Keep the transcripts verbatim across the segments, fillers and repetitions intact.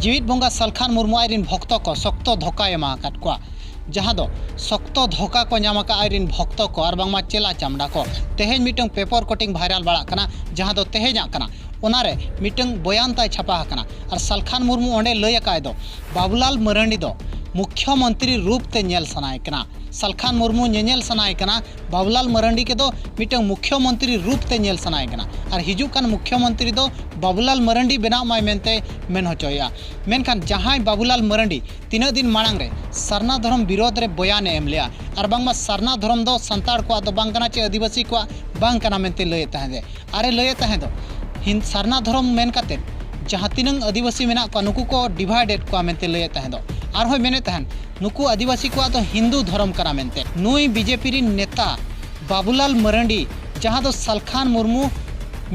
ᱡᱤᱣᱤᱫ ᱵᱚᱸᱜᱟ ᱥᱟᱞᱠᱷᱟᱱ ᱢᱩᱨᱢᱩ ᱟᱡ ᱨᱤᱱ ᱵᱷᱚᱠᱛᱚ ᱠᱚ ᱥᱚᱠᱛᱚ ᱫᱷᱳᱠᱟᱭ ᱮᱢᱟ ᱟᱠᱟᱫ ᱠᱚᱣᱟ, ᱡᱟᱦᱟᱸ ᱫᱚ ᱥᱚᱠᱛᱚ ᱫᱷᱳᱠᱟ ᱠᱚ ᱧᱟᱢ ᱟᱠᱟᱫ ᱟᱡ ᱨᱤᱱ ᱵᱷᱚᱠᱛᱚ ᱠᱚ ᱟᱨ ᱵᱟᱝᱢᱟ ᱪᱮᱞᱟ ᱪᱟᱢᱰᱟ ᱠᱚ᱾ ᱛᱮᱦᱮᱧ ᱢᱤᱫᱴᱟᱝ ᱯᱮᱯᱚᱨ ᱠᱚᱴᱤᱝ ᱵᱷᱟᱭᱨᱟᱞ ᱵᱟᱲᱟᱜ ᱠᱟᱱᱟ, ᱡᱟᱦᱟᱸ ᱫᱚ ᱛᱮᱦᱮᱧᱟᱜ ᱠᱟᱱᱟ᱾ ᱚᱱᱟᱨᱮ ᱢᱤᱫᱴᱟᱝ ᱵᱚᱭᱟᱱ ᱛᱟᱭ ᱪᱷᱟᱯᱟ ᱟᱠᱟᱱᱟ᱾ ᱟᱨ ᱥᱟᱞᱠᱷᱟᱱ ᱢᱩᱨᱢᱩ ᱚᱸᱰᱮ ᱞᱟᱹᱭ ᱟᱠᱟᱫ ᱫᱚ, ᱵᱟᱵᱩᱞᱟᱞ ᱢᱟᱨᱟᱱᱰᱤ ᱫᱚ ᱢᱩᱠᱷᱭᱚᱢᱚᱱᱛᱨᱤ ᱨᱩᱯ ᱛᱮ ᱧᱮᱞ ᱥᱟᱱᱟᱭᱮ ᱠᱟᱱᱟ᱾ ᱥᱟᱞᱠᱷᱟᱱ ᱢᱩᱨᱢᱩ ᱧᱮᱧᱮᱞ ᱥᱟᱱᱟᱭᱮ ᱠᱟᱱᱟ, ᱵᱟᱵᱩᱞᱟᱞ ᱢᱟᱨᱟᱱᱰᱤ ᱠᱮ ᱫᱚ ᱢᱤᱫᱴᱟᱝ ᱢᱩᱠᱷᱭᱚᱢᱚᱱᱛᱨᱤ ᱨᱩᱯ ᱛᱮ ᱧᱮᱞ ᱥᱟᱱᱟᱭᱮ ᱠᱟᱱᱟ᱾ ᱟᱨ ᱦᱤᱡᱩᱜ ᱠᱟᱱ ᱢᱩᱠᱷᱭᱚᱢᱚᱱᱛᱨᱤ ᱫᱚ ᱵᱟᱵᱩᱞᱟᱞ ᱢᱟᱨᱟᱱᱰᱤ ᱵᱮᱱᱟᱣ ᱢᱟᱭ ᱢᱮᱱᱛᱮ ᱢᱮᱱ ᱦᱚᱪᱚᱭᱮᱫᱼᱟ᱾ ᱢᱮᱱᱠᱷᱟᱱ ᱡᱟᱦᱟᱸᱭ ᱵᱟᱵᱩᱞᱟᱞ ᱢᱟᱨᱟᱱᱰᱤ ᱛᱤᱱᱟᱹᱜ ᱫᱤᱱ ᱢᱟᱲᱟᱝ ᱨᱮ ᱥᱟᱨᱱᱟ ᱫᱷᱚᱨᱚᱢ ᱵᱤᱨᱳᱫᱷ ᱨᱮ ᱵᱚᱭᱟᱱᱮ ᱮᱢ ᱞᱮᱫᱼᱟ, ᱟᱨ ᱵᱟᱝᱢᱟ ᱥᱟᱨᱱᱟ ᱫᱷᱚᱨᱚᱢ ᱫᱚ ᱥᱟᱱᱛᱟᱲ ᱠᱚᱣᱟᱜ ᱫᱚ ᱵᱟᱝ ᱠᱟᱱᱟ ᱪᱮ ᱟᱹᱫᱤᱵᱟᱹᱥᱤ ᱠᱚᱣᱟᱜ ᱵᱟᱝ ᱠᱟᱱᱟ ᱢᱮᱱᱛᱮ ᱞᱟᱹᱭᱮᱫ ᱛᱟᱦᱮᱸᱫ ᱮ, ᱟᱨᱮ ᱞᱟᱹᱭᱮᱫ ᱛᱟᱦᱮᱸ ᱫᱚ, ᱦᱤᱱ-, ᱥᱟᱨᱱᱟ ᱫᱷᱚᱨᱚᱢ ᱢᱮᱱ ᱠᱟᱛᱮ ᱡᱟᱦᱟᱸ ᱛᱤᱱᱟᱹᱝ ᱟᱹᱫᱤᱵᱟᱹᱥᱤ ᱢᱮᱱᱟᱜ ᱠᱚᱣᱟ, ᱱᱩᱠᱩ ᱠᱚ ᱰᱤᱵᱷᱟᱭᱰᱮᱰ ᱠᱚᱣᱟ ᱢᱮᱱᱛᱮ ᱞᱟᱹᱭᱮᱫ ᱛᱟᱦᱮᱸ ᱫᱚ᱾ ᱟᱨᱦᱚᱸᱭ ᱢᱮᱱᱮᱫ ᱛᱟᱦᱮᱸᱫ, ᱱᱩᱠᱩ ᱟᱹᱫᱤᱵᱟᱹᱥᱤ ᱠᱚᱣᱟᱜ ᱫᱚ ᱦᱤᱱᱫᱩ ᱫᱷᱚᱨᱚᱢ ᱠᱟᱱᱟ ᱢᱮᱱᱛᱮ᱾ ᱱᱩᱭ ᱵᱤᱡᱮᱯᱤ ᱨᱤᱱ ᱱᱮᱛᱟ ᱵᱟᱵᱩᱞᱟᱞ ᱢᱟᱨᱟᱱᱰᱤ, ᱡᱟᱦᱟᱸ ᱫᱚ ᱥᱟᱞᱠᱷᱟᱱ ᱢᱩᱨᱢᱩ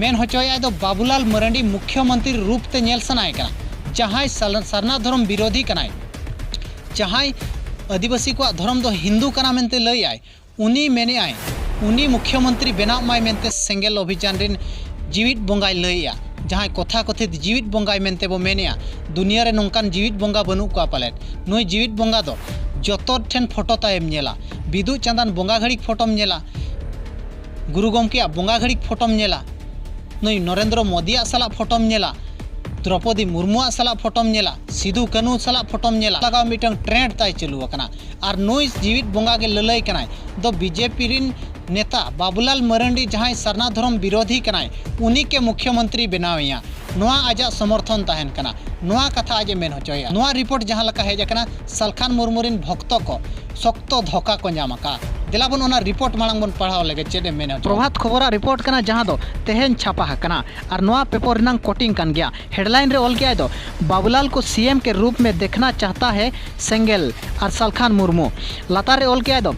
ᱢᱮᱱ ᱦᱚᱪᱚᱭᱮᱫ ᱫᱚ ᱵᱟᱵᱩᱞᱟᱞ ᱢᱟᱨᱟᱱᱰᱤ ᱢᱩᱠᱷᱭᱚᱢᱚᱱᱛᱨᱤ ᱨᱩᱯ ᱛᱮ ᱧᱮᱞ ᱥᱟᱱᱟᱭᱮ ᱠᱟᱱᱟ, ᱡᱟᱦᱟᱸᱭ ᱥᱟᱞ-, ᱥᱟᱨᱱᱟ ᱫᱷᱚᱨᱚᱢ ᱵᱤᱨᱳᱫᱷᱤ ᱠᱟᱱᱟᱭ, ᱡᱟᱦᱟᱸᱭ ᱟᱹᱫᱤᱵᱟᱹᱥᱤ ᱠᱚᱣᱟᱜ ᱫᱷᱚᱨᱚᱢ ᱫᱚ ᱦᱤᱱᱫᱩ ᱠᱟᱱᱟ ᱢᱮᱱᱛᱮ ᱞᱟᱹᱭᱟᱭ, ᱩᱱᱤ ᱢᱮᱱᱮᱫᱼᱟᱭ, ᱩᱱᱤ ᱢᱩᱠᱷᱭᱚᱢᱚᱱᱛᱨᱤ ᱵᱮᱱᱟᱜ ᱢᱟᱭ ᱢᱮᱱᱛᱮ ᱥᱮᱸᱜᱮᱞ ᱚᱵᱷᱤᱡᱟᱱ ᱨᱤᱱ ᱡᱤᱣᱤᱫ ᱵᱚᱸᱜᱟᱭ ᱞᱟᱹᱭᱮᱜᱼᱟ, ᱡᱟᱦᱟᱸᱭ ᱠᱚᱛᱷᱟ ᱠᱚᱛᱷᱤᱛ ᱡᱤᱣᱤᱫ ᱵᱚᱸᱜᱟᱭ ᱢᱮᱱᱛᱮ ᱵᱚ ᱢᱮᱱᱮᱜᱼᱟ᱾ ᱫᱩᱱᱤᱭᱟᱹ ᱨᱮ ᱱᱚᱝᱠᱟᱱ ᱡᱤᱣᱤᱫ ᱵᱚᱸᱜᱟ ᱵᱟᱹᱱᱩᱜ ᱠᱚᱣᱟ ᱯᱟᱞᱮᱫ᱾ ᱱᱩᱭ ᱡᱤᱣᱤᱫ ᱵᱚᱸᱜᱟ ᱫᱚ ᱡᱚᱛᱚ ᱴᱷᱮᱱ ᱯᱷᱳᱴᱳ ᱛᱟᱭᱮᱢ ᱧᱮᱞᱟ, ᱵᱤᱫᱩ ᱪᱟᱸᱫᱟᱱ ᱵᱚᱸᱜᱟ ᱜᱷᱟᱹᱲᱤᱡ ᱯᱷᱳᱴᱳᱢ ᱧᱮᱞᱟ, ᱜᱩᱨᱩ ᱜᱚᱢᱠᱮᱭᱟᱜ ᱵᱚᱸᱜᱟ ᱜᱷᱟᱹᱲᱤᱡ ᱯᱷᱳᱴᱳᱢ ᱧᱮᱞᱟ, ᱱᱩᱭ ᱱᱚᱨᱮᱱᱫᱨᱚ ᱢᱳᱫᱤᱭᱟᱜ ᱥᱟᱞᱟᱜ ᱯᱷᱳᱴᱳᱢ ᱧᱮᱞᱟ, ᱫᱨᱚᱯᱚᱫᱤ ᱢᱩᱨᱢᱩᱣᱟᱜ ᱥᱟᱞᱟᱜ ᱯᱷᱳᱴᱳᱢ ᱧᱮᱞᱟ, ᱥᱤᱫᱩ ᱠᱟᱹᱱᱩ ᱥᱟᱞᱟᱜ ᱯᱷᱳᱴᱳᱢ ᱧᱮᱞᱟ, ᱞᱟᱜᱟᱣ ᱢᱤᱫᱴᱟᱝ ᱴᱨᱮᱱᱰ ᱛᱟᱭ ᱪᱟᱹᱞᱩ ᱟᱠᱟᱱᱟ᱾ ᱟᱨ ᱱᱩᱭ ᱡᱤᱣᱤᱫ ᱵᱚᱸᱜᱟ ᱜᱮ ᱞᱟᱹᱞᱟᱹᱭ ᱠᱟᱱᱟᱭ ᱫᱚ ᱵᱤᱡᱮᱯᱤ ᱨᱤᱱ ᱱᱮᱛᱟ ᱵᱟᱵᱩᱞᱟᱞ ᱢᱟᱨᱟᱱᱰᱤ, ᱡᱟᱦᱟᱸᱭ ᱥᱟᱨᱱᱟ ᱫᱷᱚᱨᱚᱢ ᱵᱤᱨᱳᱫᱷᱤ ᱠᱟᱱᱟᱭ, ᱩᱱᱤ ᱜᱮ ᱢᱩᱠᱷᱭᱚᱢᱚᱱᱛᱨᱤ ᱵᱮᱱᱟᱣᱮᱭᱟ, ᱱᱚᱣᱟ ᱟᱡᱟᱜ ᱥᱚᱢᱚᱨᱛᱷᱚᱱ ᱛᱟᱦᱮᱱ ᱠᱟᱱᱟ᱾ ᱱᱚᱣᱟ ᱠᱟᱛᱷᱟ ᱟᱡ ᱮ ᱢᱮᱱ ᱦᱚᱪᱚᱭᱮᱫᱼᱟ᱾ ᱱᱚᱣᱟ ᱨᱤᱯᱳᱨᱴ ᱡᱟᱦᱟᱸ ᱞᱮᱠᱟ ᱦᱮᱡ ᱟᱠᱟᱱᱟ, ᱥᱟᱞᱠᱷᱟᱱ ᱢᱩᱨᱢᱩ ᱨᱤᱱ ᱵᱷᱚᱠᱛᱚ ᱠᱚ ᱥᱚᱠᱛᱚ ᱫᱷᱳᱠᱟ ᱠᱚ ᱧᱟᱢ ᱟᱠᱟᱫᱼᱟ᱾ ᱫᱮᱞᱟ ᱵᱚᱱ ᱚᱱᱟ ᱨᱤᱯᱳᱨᱴ ᱢᱟᱲᱟᱝ ᱵᱚᱱ ᱯᱟᱲᱦᱟᱣ ᱞᱮᱜᱮ, ᱪᱮᱫ ᱮ ᱢᱮᱱ ᱦᱚᱪᱚᱭᱮᱫᱼᱟ᱾ ᱯᱨᱚᱵᱷᱟᱛ ᱠᱷᱚᱵᱚᱨᱟᱜ ᱨᱤᱯᱳᱨᱴ ᱠᱟᱱᱟ, ᱡᱟᱦᱟᱸ ᱫᱚ ᱛᱮᱦᱮᱧ ᱪᱷᱟᱯᱟ ᱟᱠᱟᱱᱟ᱾ ᱟᱨ ᱱᱚᱣᱟ ᱯᱮᱯᱚᱨ ᱨᱮᱱᱟᱝ ᱠᱚᱴᱤᱝ ᱠᱟᱱ ᱜᱮᱭᱟ᱾ ᱦᱮᱰᱞᱟᱭᱤᱱ ᱨᱮ ᱚᱞ ᱠᱮᱜᱼᱟᱭ ᱫᱚ, "ᱵᱟᱵᱩᱞᱟᱞ ᱠᱚ ᱥᱤ ᱮᱢ ᱠᱮ ᱨᱩᱯ ᱢᱮ ᱫᱮᱠᱷᱱᱟ ᱪᱟᱦᱛᱟ ᱦᱮ ᱥᱮᱸᱜᱮᱞ ᱟᱨ ᱥᱟᱞᱠᱷᱟᱱ ᱢᱩᱨᱢᱩ", ᱞᱟᱛᱟᱨ ᱨᱮ ᱚᱞ ᱠᱮᱜᱼᱟᱭ ᱫᱚ,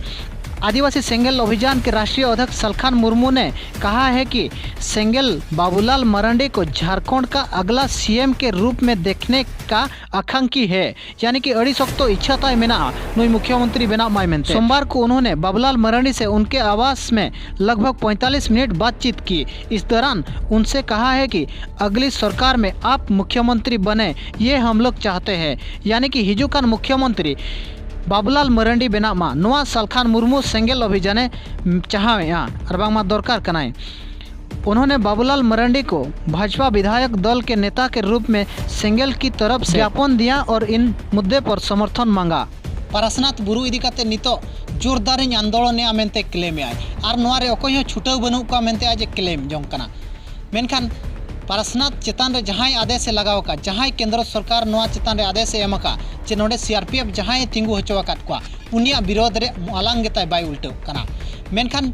आदिवासी सेंगेल अभियान के राष्ट्रीय अध्यक्ष सलखान मुर्मू ने कहा है कि सेंगेल बाबूलाल मरांडी को झारखंड का अगला सीएम के रूप में देखने का आकांक्षी है, यानी कि ᱟᱹᱰᱤ ᱥᱚᱠᱛᱚ ᱤᱪᱪᱷᱟ ᱛᱟᱭ ᱢᱮᱱᱟᱜᱼᱟ ᱱᱩᱭ ᱢᱩᱠᱷᱭᱚᱢᱚᱱᱛᱨᱤ ᱵᱮᱱᱟᱜ ᱢᱟᱭ ᱢᱮᱱᱛᱮ᱾ सोमवार को उन्होंने बाबूलाल मरांडी से उनके आवास में लगभग पैंतालीस मिनट बातचीत की। इस दौरान उनसे कहा है कि अगली सरकार में आप मुख्यमंत्री बने, ये हम लोग चाहते हैं। यानी कि ᱦᱤᱡᱩᱜ ᱠᱟᱱ ᱢᱩᱠᱷᱭᱚᱢᱚᱱᱛᱨᱤ ᱵᱟᱵᱩᱞᱟᱞ ᱢᱟᱨᱟᱱᱰᱤ ᱵᱮᱱᱟᱜ ᱢᱟ, ᱱᱚᱣᱟ ᱥᱟᱞᱠᱷᱟᱱ ᱢᱩᱨᱢᱩ ᱥᱮᱸᱜᱮᱞ ᱚᱵᱷᱤᱡᱟᱱᱮ ᱪᱟᱦᱟᱣᱮᱫᱼᱟ ᱟᱨ ᱵᱟᱝᱢᱟ ᱫᱚᱨᱠᱟᱨ ᱠᱟᱱᱟᱭ। उन्होंने बाबूलाल मरांडी को भाजपा विधायक दल के नेता के रूप में सेंगेल की तरफ से ज्ञापन दिया और इन मुद्दे पर समर्थन मांगा। ᱯᱟᱨᱟᱥᱱᱟᱛᱷ ᱵᱩᱨᱩ ᱤᱫᱤ ᱠᱟᱛᱮ ᱱᱤᱛᱚᱜ ᱡᱳᱨᱫᱟᱨᱤᱧ ᱟᱱᱫᱳᱞᱚᱱᱮᱜᱼᱟ ᱢᱮᱱᱛᱮ ᱠᱞᱮᱢᱮᱜᱼᱟᱭ ᱟᱨ ᱱᱚᱣᱟ ᱨᱮ ᱚᱠᱚᱭ ᱦᱚᱸ ᱪᱷᱩᱴᱟᱹᱣ ᱵᱟᱹᱱᱩᱜ ᱠᱚᱣᱟ ᱢᱮᱱᱛᱮ ᱟᱡ ᱮ ᱠᱞᱮᱢ ᱡᱚᱝ ᱠᱟᱱᱟ᱾ ᱢᱮᱱᱠᱷᱟᱱ ᱯᱟᱨᱟᱥᱱᱟᱛᱷ ᱪᱮᱛᱟᱱ ᱨᱮ ᱡᱟᱦᱟᱸᱭ ᱟᱫᱮᱥ ᱮ ᱞᱟᱜᱟᱣ ᱟᱠᱟᱫ, ᱡᱟᱦᱟᱸᱭ ᱠᱮᱱᱫᱨᱚ ᱥᱚᱨᱠᱟᱨ ᱱᱚᱣᱟ ᱪᱮᱛᱟᱱ ᱨᱮ ᱟᱫᱮᱥ ᱮ ᱮᱢ ᱟᱠᱟᱫ ᱡᱮ ᱱᱚᱰᱮ ᱥᱤ ᱟᱨ ᱯᱤ ᱮᱯᱷ ᱡᱟᱦᱟᱸᱭ ᱮ ᱛᱤᱸᱜᱩ ᱦᱚᱪᱚ ᱟᱠᱟᱫ ᱠᱚᱣᱟ, ᱩᱱᱤᱭᱟᱜ ᱵᱤᱨᱳᱫᱷ ᱨᱮ ᱟᱞᱟᱝ ᱜᱮᱛᱟᱭ ᱵᱟᱭ ᱩᱞᱴᱟᱹᱜ ᱠᱟᱱᱟ᱾ ᱢᱮᱱᱠᱷᱟᱱ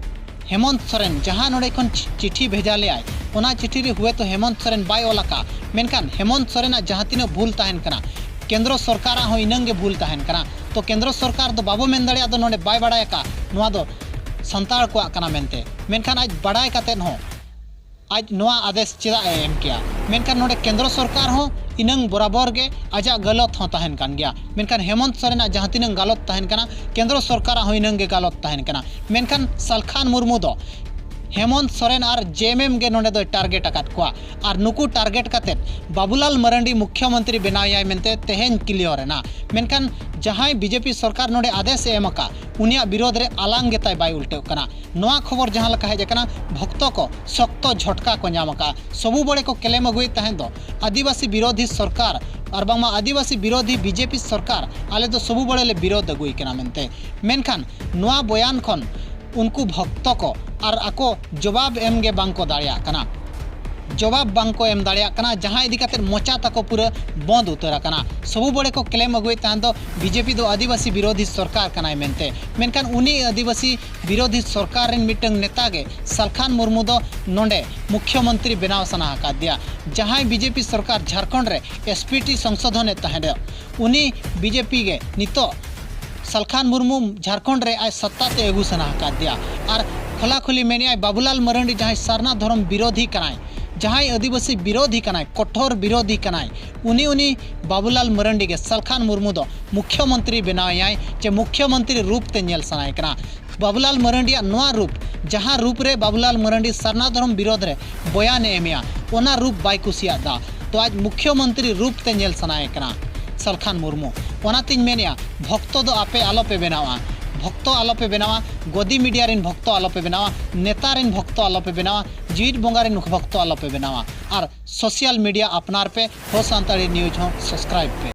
ᱦᱮᱢᱚᱱᱛ ᱥᱚᱨᱮᱱ ᱡᱟᱦᱟᱸ ᱱᱚᱰᱮ ᱠᱷᱚᱱ ᱪᱤ-, ᱪᱤᱴᱷᱤ ᱵᱷᱮᱡᱟ ᱞᱮᱫᱟᱭ, ᱚᱱᱟ ᱪᱤᱴᱷᱤ ᱨᱮ ᱦᱩᱭᱛᱚ ᱦᱮᱢᱚᱱᱛ ᱥᱚᱨᱮᱱ ᱵᱟᱭ ᱚᱞ ᱟᱠᱟᱫ, ᱢᱮᱱᱠᱷᱟᱱ ᱦᱮᱢᱚᱱᱛ ᱥᱚᱨᱮᱱᱟᱜ ᱡᱟᱦᱟᱸ ᱛᱤᱱᱟᱹᱜ ᱵᱷᱩᱞ ᱛᱟᱦᱮᱱ ᱠᱟᱱᱟ, ᱠᱮᱱᱫᱨᱚ ᱥᱚᱨᱠᱟᱨᱟᱜ ᱦᱚᱸ ᱤᱱᱟᱹᱝ ᱜᱮ ᱵᱷᱩᱞ ᱛᱟᱦᱮᱱ ᱠᱟᱱᱟ᱾ ᱛᱚ ᱠᱮᱱᱫᱨᱚ ᱥᱚᱨᱠᱟᱨ ᱫᱚ ᱵᱟᱵᱚ ᱢᱮᱱ ᱫᱟᱲᱮᱭᱟᱜᱼᱟ ᱫᱚ ᱱᱚᱰᱮ ᱵᱟᱭ ᱵᱟᱲᱟᱭ ᱟᱠᱟᱫ, ᱱᱚᱣᱟ ᱫᱚ ᱥᱟᱱᱛᱟᱲ ᱠᱚᱣᱟᱜ ᱠᱟᱱᱟ ᱢᱮᱱᱛᱮ, ᱢᱮᱱᱠᱷᱟᱱ ᱟᱡ ᱵᱟᱲᱟᱭ ᱠᱟᱛᱮᱫ ᱦᱚᱸ ᱟᱡ ᱱᱚᱣᱟ ᱟᱫᱮᱥ ᱪᱮᱫᱟᱜ ᱮ ᱮᱢ ᱠᱮᱭᱟ? ᱢᱮᱱᱠᱷᱟᱱ ᱱᱚᱰᱮ ᱠᱮᱱᱫᱨᱚ ᱥᱚᱨᱠᱟᱨ ᱦᱚᱸ ᱤᱱᱟᱹᱝ ᱵᱚᱨᱟᱵᱚᱨ ᱜᱮ ᱟᱡᱟᱜ ᱜᱟᱞᱚᱛ ᱦᱚᱸ ᱛᱟᱦᱮᱱ ᱠᱟᱱ ᱜᱮᱭᱟ, ᱢᱮᱱᱠᱷᱟᱱ ᱦᱮᱢᱚᱱᱛ ᱥᱚᱨᱮᱱᱟᱜ ᱡᱟᱦᱟᱸ ᱛᱤᱱᱟᱹᱝ ᱜᱟᱞᱚᱛ ᱛᱟᱦᱮᱱ ᱠᱟᱱᱟ, ᱠᱮᱱᱫᱨᱚ ᱥᱚᱨᱠᱟᱨᱟᱜ ᱦᱚᱸ ᱤᱱᱟᱹᱝ ᱜᱮ ᱜᱟᱞᱚᱛ ᱛᱟᱦᱮᱱ ᱠᱟᱱᱟ᱾ ᱢᱮᱱᱠᱷᱟᱱ ᱥᱟᱞᱠᱷᱟᱱ ᱢᱩᱨᱢᱩ ᱫᱚ ᱦᱮᱢᱚᱱᱛ ᱥᱚᱨᱮᱱ ᱟᱨ ᱡᱮ ᱮᱢ ᱮᱢ ᱜᱮ ᱱᱚᱰᱮ ᱫᱚᱭ ᱴᱟᱨᱜᱮᱴ ᱟᱠᱟᱫ ᱠᱚᱣᱟ ᱟᱨ ᱱᱩᱠᱩ ᱴᱟᱨᱜᱮᱴ ᱠᱟᱛᱮᱫ ᱵᱟᱵᱩᱞᱟᱞ ᱢᱟᱨᱟᱱᱰᱤ ᱢᱩᱠᱷᱭᱚᱢᱚᱱᱛᱨᱤ ᱵᱮᱱᱟᱣᱮᱭᱟᱭ ᱢᱮᱱᱛᱮ ᱛᱮᱦᱮᱧ ᱠᱞᱤᱭᱚᱨ ᱮᱱᱟ᱾ ᱢᱮᱱᱠᱷᱟᱱ ᱡᱟᱦᱟᱸᱭ ᱵᱤᱡᱮᱯᱤ ᱥᱚᱨᱠᱟᱨ ᱱᱚᱰᱮ ᱟᱫᱮᱥ ᱮ ᱮᱢ ᱟᱠᱟᱫ, ᱩᱱᱤᱭᱟᱜ ᱵᱤᱨᱳᱫᱷ ᱨᱮ ᱟᱞᱟᱝ ᱜᱮᱛᱟᱭ ᱵᱟᱭ ᱩᱞᱴᱟᱹᱜ ᱠᱟᱱᱟ᱾ ᱱᱚᱣᱟ ᱠᱷᱚᱵᱚᱨ ᱡᱟᱦᱟᱸ ᱞᱮᱠᱟ ᱦᱮᱡ ᱟᱠᱟᱱᱟ, ᱵᱷᱚᱠᱛᱚ ᱠᱚ ᱥᱚᱠᱛᱚ ᱡᱷᱚᱴᱠᱟ ᱠᱚ ᱧᱟᱢ ᱟᱠᱟᱫᱼᱟ᱾ ᱥᱚᱵᱩ ᱵᱟᱲᱮ ᱠᱚ ᱠᱞᱮᱢ ᱟᱹᱜᱩᱭᱮᱫ ᱛᱟᱦᱮᱸᱫ ᱫᱚ ᱟᱹᱫᱤᱵᱟᱹᱥᱤ ᱵᱤᱨᱳᱫᱷᱤ ᱥᱚᱨᱠᱟᱨ ᱟᱨ ᱵᱟᱝᱢᱟ ᱟᱹᱫᱤᱵᱟᱹᱥᱤ ᱵᱤᱨᱳᱫᱷᱤ ᱵᱤᱡᱮᱯᱤ ᱥᱚᱨᱠᱟᱨ ᱟᱞᱮ ᱫᱚ ᱥᱚᱵᱩ ᱵᱟᱲᱮ ᱞᱮ ᱵᱤᱨᱳᱫᱷ ᱟᱹᱜᱩᱭ ᱠᱟᱱᱟ ᱢᱮᱱᱛᱮ᱾ ᱢᱮᱱᱠᱷᱟᱱ ᱱᱚᱣᱟ ᱵᱚᱭᱟᱱ ᱠᱷᱚᱱ ᱩᱱᱠᱩ ᱵᱷᱚᱠᱛᱚ ᱠᱚ ᱟᱨ ᱟᱠᱚ ᱡᱚᱵᱟᱵ ᱮᱢ ᱜᱮ ᱵᱟᱝ ᱠᱚ ᱫᱟᱲᱮᱭᱟᱜ ᱠᱟᱱᱟ᱾ ᱡᱚᱵᱟᱵ ᱵᱟᱝ ᱠᱚ ᱮᱢ ᱫᱟᱲᱮᱭᱟᱜ ᱠᱟᱱᱟ, ᱡᱟᱦᱟᱸ ᱤᱫᱤ ᱠᱟᱛᱮ ᱢᱚᱪᱟ ᱛᱟᱠᱚ ᱯᱩᱨᱟᱹ ᱵᱚᱸᱫ ᱩᱛᱟᱹᱨ ᱟᱠᱟᱱᱟ᱾ ᱥᱚᱵᱩ ᱵᱟᱲᱮ ᱠᱚ ᱠᱞᱮᱢ ᱟᱹᱜᱩᱭᱮᱫ ᱛᱟᱦᱮᱸᱫ ᱫᱚ ᱵᱤᱡᱮᱯᱤ ᱫᱚ ᱟᱹᱫᱤᱵᱟᱹᱥᱤ ᱵᱤᱨᱳᱫᱷᱤ ᱥᱚᱨᱠᱟᱨ ᱠᱟᱱᱟᱭ ᱢᱮᱱᱛᱮ, ᱢᱮᱱᱠᱷᱟᱱ ᱩᱱᱤ ᱟᱹᱫᱤᱵᱟᱹᱥᱤ ᱵᱤᱨᱳᱫᱷᱤ ᱥᱚᱨᱠᱟᱨ ᱨᱮᱱ ᱢᱤᱫᱴᱟᱝ ᱱᱮᱛᱟ ᱜᱮ ᱥᱟᱞᱠᱷᱟᱱ ᱢᱩᱨᱢᱩ ᱫᱚ ᱱᱚᱰᱮ ᱢᱩᱠᱷᱭᱚᱢᱚᱱᱛᱨᱤ ᱵᱮᱱᱟᱣ ᱥᱟᱱᱟ ᱟᱠᱟᱫᱮᱭᱟ᱾ ᱡᱟᱦᱟᱸᱭ ᱵᱤᱡᱮᱯᱤ ᱥᱚᱨᱠᱟᱨ ᱡᱷᱟᱲᱠᱷᱚᱸᱰ ᱨᱮ ᱮᱥ ᱯᱤ ᱴᱤ ᱥᱚᱝᱥᱳᱫᱷᱚᱱᱮᱫ ᱛᱟᱦᱮᱸᱫ, ᱩᱱᱤ ᱵᱤᱡᱮᱯᱤ ᱜᱮ ᱱᱤᱛᱚᱜ ᱥᱟᱞᱠᱷᱟᱱ ᱢᱩᱨᱢᱩ ᱡᱷᱟᱲᱠᱷᱚᱸᱰ ᱨᱮ ᱟᱡ ᱥᱟᱛᱛᱟ ᱛᱮ ᱟᱹᱜᱩ ᱥᱟᱱᱟ ᱟᱠᱟᱫᱮᱭᱟ᱾ ᱟᱨ ᱠᱷᱚᱞᱟ ᱠᱷᱩᱞᱤ ᱢᱮᱱᱮᱫᱼᱟᱭ, ᱵᱟᱵᱩᱞᱟᱞ ᱢᱟᱨᱟᱱᱰᱤ ᱡᱟᱦᱟᱸᱭ ᱥᱟᱨᱱᱟ ᱫᱷᱚᱨᱚᱢ ᱵᱤᱨᱳᱫᱷᱤ ᱠᱟᱱᱟᱭ, ᱡᱟᱦᱟᱸᱭ ᱟᱹᱫᱤᱵᱟᱹᱥᱤ ᱵᱤᱨᱳᱫᱷᱤ ᱠᱟᱱᱟᱭ, ᱠᱚᱴᱷᱳᱨ ᱵᱤᱨᱳᱫᱷᱤ ᱠᱟᱱᱟᱭ, ᱩᱱᱤ ᱩᱱᱤ ᱵᱟᱵᱩᱞᱟᱞ ᱢᱟᱨᱟᱱᱰᱤ ᱜᱮ ᱥᱟᱞᱠᱷᱟᱱ ᱢᱩᱨᱢᱩ ᱫᱚ ᱢᱩᱠᱷᱭᱚᱢᱚᱱᱛᱨᱤ ᱵᱮᱱᱟᱣᱮᱭᱟᱭ, ᱪᱮ ᱢᱩᱠᱷᱭᱚᱢᱚᱱᱛᱨᱤ ᱨᱩᱯ ᱛᱮ ᱧᱮᱞ ᱥᱟᱱᱟᱭᱮ ᱠᱟᱱᱟ᱾ ᱵᱟᱵᱩᱞᱟᱞ ᱢᱟᱨᱟᱱᱰᱤᱭᱟᱜ ᱱᱚᱣᱟ ᱨᱩᱯ, ᱡᱟᱦᱟᱸ ᱨᱩᱯ ᱨᱮ ᱵᱟᱵᱩᱞᱟᱞ ᱢᱟᱨᱟᱱᱰᱤ ᱥᱟᱨᱱᱟ ᱫᱷᱚᱨᱚᱢ ᱵᱤᱨᱳᱫᱷ ᱨᱮ ᱵᱚᱭᱟᱱᱮ ᱮᱢᱮᱭᱟ, ᱚᱱᱟ ᱨᱩᱯ ᱵᱟᱭ ᱠᱩᱥᱤᱭᱟᱜ ᱫᱟ᱾ ᱛᱚ ᱟᱡ ᱢᱩᱠᱷᱭᱚᱢᱚᱱᱛᱨᱤ ᱨᱩᱯ ᱛᱮ ᱧᱮᱞ ᱥᱟᱱᱟᱭᱮ ᱠᱟᱱᱟ ᱥᱟᱞᱠᱷᱟᱱ ᱢᱩᱨᱢᱩ᱾ ᱚᱱᱟᱛᱤᱧ ᱢᱮᱱᱮᱜᱼᱟ, ᱵᱷᱚᱠᱛᱚ ᱫᱚ ᱟᱯᱮ ᱟᱞᱚᱯᱮ ᱵᱮᱱᱟᱣᱟ, ᱵᱷᱚᱠᱛᱚ ᱟᱞᱚᱯᱮ ᱵᱮᱱᱟᱣᱟ, ᱜᱚᱫᱤ ᱢᱤᱰᱤᱭᱟ ᱨᱮᱱ ᱵᱷᱚᱠᱛᱚ ᱟᱞᱚᱯᱮ ᱵᱮᱱᱟᱣᱟ, ᱱᱮᱛᱟ ᱨᱮᱱ ᱵᱷᱚᱠᱛᱚ ᱟᱞᱚᱯᱮ ᱵᱮᱱᱟᱣᱟ, ᱡᱤᱣᱤᱫ ᱵᱚᱸᱜᱟ ᱨᱮᱱ ᱵᱷᱚᱠᱛᱚ ᱟᱞᱚᱯᱮ ᱵᱮᱱᱟᱣᱟ᱾ ᱟᱨ ᱥᱳᱥᱤᱭᱟᱞ ᱢᱤᱰᱤᱭᱟ ᱟᱯᱱᱟᱨ ᱯᱮ, ᱦᱚ ᱥᱟᱱᱛᱟᱲᱤ ᱱᱤᱭᱩᱡᱽ ᱦᱚᱸ ᱥᱟᱵᱥᱠᱨᱟᱭᱤᱵ ᱯᱮ᱾